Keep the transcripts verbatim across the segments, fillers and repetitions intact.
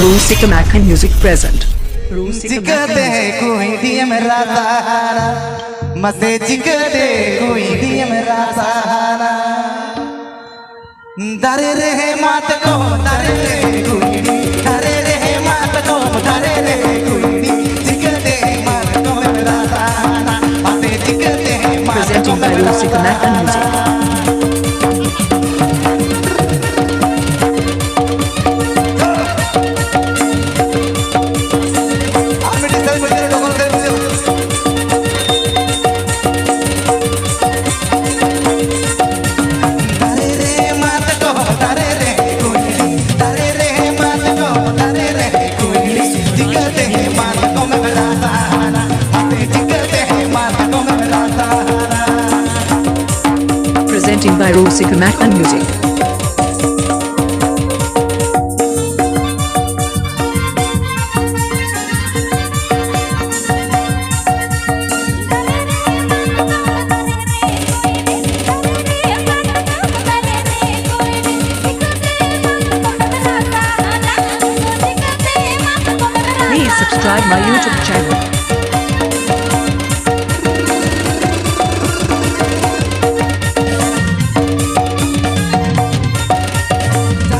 Rusika Mac and Music present. Rusika Mac and ᱪᱤᱠᱟᱹᱛᱮ Music. ᱠᱩᱸᱭᱰᱤᱭᱮᱢ ᱨᱟᱥᱟᱱᱟ? ᱢᱟᱥᱮ ᱪᱤᱠᱟᱹᱛᱮ ᱠᱩᱸᱭᱰᱤᱭᱮᱢ ᱨᱟᱥᱟᱱᱟ? ᱫᱟᱨᱮ ᱨᱮ ᱢᱟᱛᱠᱚᱢ ᱫᱟᱨᱮ ᱨᱮ ᱠᱩᱸᱭᱰᱤ, ᱫᱟᱨᱮ ᱨᱮ ᱢᱟᱛᱠᱚᱢ ᱫᱟᱨᱮ ᱨᱮ ᱠᱩᱸᱭᱰᱤ, ᱪᱤᱠᱟᱹᱛᱮ ᱢᱟᱛᱠᱚᱢᱮᱢ ᱨᱟᱥᱟᱱᱟ? ᱢᱟᱥᱮ ᱪᱤᱠᱟᱹᱛᱮ Presenting by ᱢᱟᱛᱠᱚᱢᱮᱢ Rusika Mac and Music. ᱨᱟᱥᱟᱱᱟ? ᱟᱨ ᱢᱤᱫᱴᱤᱡ ᱥᱮᱨᱮᱧ ᱢᱩᱪᱟᱹᱫ ᱨᱮ ᱰᱚᱵᱚᱞ ᱥᱮᱨᱮᱧ ᱢᱩᱪᱟᱹᱫ᱾ ᱫᱟᱨᱮ ᱨᱮ ᱢᱟᱛᱠᱚᱢ ᱫᱟᱨᱮ ᱨᱮ ᱠᱩᱸᱭᱰᱤ, ᱫᱟᱨᱮ ᱨᱮ ᱢᱟᱛᱠᱚᱢ ᱫᱟᱨᱮ ᱨᱮ ᱠᱩᱸᱭᱰᱤ, ᱪᱤᱠᱟᱹᱛᱮ ᱢᱟᱛᱠᱚᱢ ᱨᱟᱥᱟᱱᱟ, ᱟᱯᱮ ᱪᱤᱠᱟᱹᱛᱮ ᱢᱟᱛᱠᱚᱢ ᱨᱟᱥᱟᱱᱟ᱾ Presenting by Rusika Mac and Music. Please subscribe my YouTube channel.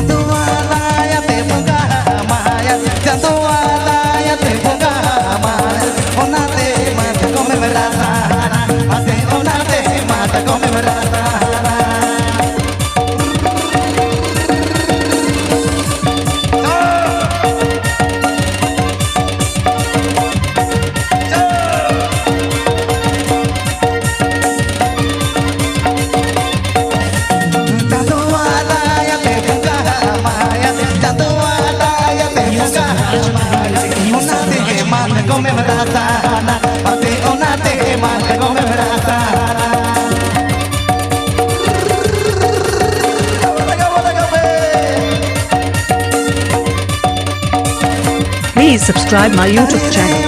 ᱪᱟᱸᱫᱳᱣᱟᱞᱟᱭᱟᱛᱮ ᱵᱚᱸᱜᱟ ᱟᱢᱟᱭᱟ, ᱪᱟᱸᱫᱳᱣᱟᱞᱟᱭᱟᱛᱮ ᱵᱚᱸᱜᱟ ᱟᱢᱟᱭᱟ, ᱚᱱᱟᱛᱮ ᱢᱟᱛᱠᱚᱢᱮᱢ ᱨᱟᱥᱟᱱᱟ, ᱟᱥᱮ ᱚᱱᱟᱛᱮ ᱢᱟᱛᱠᱚᱢᱮᱢ ᱨᱟᱥᱟᱱᱟ᱾ ᱪᱟᱸᱫᱳᱣᱟᱞᱟᱭᱟᱛᱮ ᱵᱚᱸᱜᱟ ᱟᱢᱟᱭᱟ, ᱪᱟᱸᱫᱳᱣᱟᱞᱟᱭᱟᱛᱮ ᱵᱚᱸᱜᱟ ᱟᱢᱟᱭᱟ, ᱚᱱᱟ ᱛᱮᱜᱮ ᱢᱟᱛᱠᱚᱢᱮᱢ ᱨᱟᱥᱟᱱᱟ, ᱟᱯᱮ ᱚᱱᱟ ᱛᱮᱜᱮ ᱢᱟᱛᱠᱚᱢᱮᱢ ᱨᱟᱥᱟᱱᱟ᱾ Please subscribe my YouTube channel.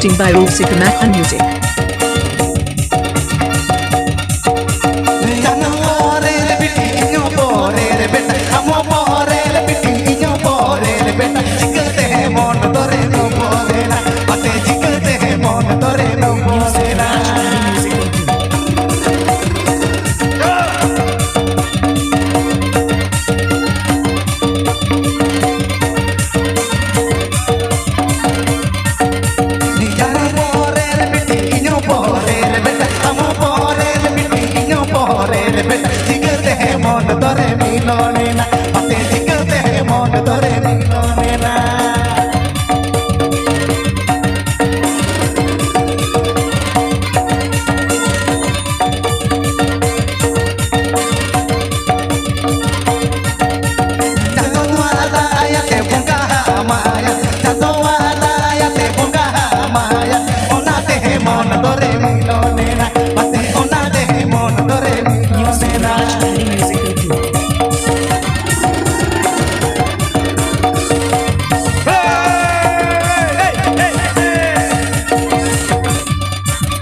Presenting by Rosika Mac and Music.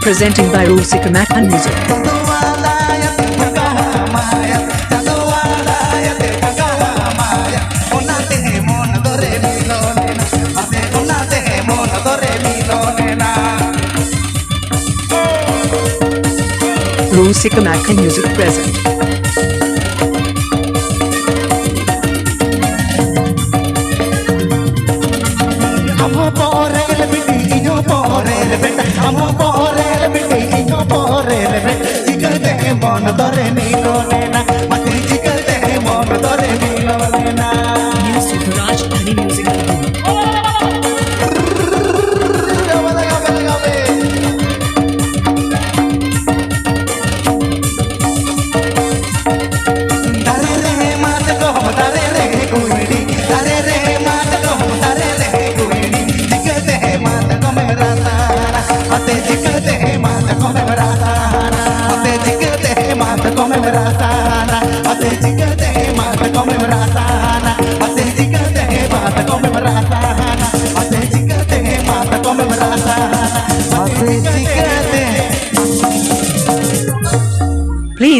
Presenting by Rosika Mac and Music. Rosika Mac and Music present.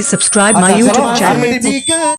Subscribe my YouTube channel.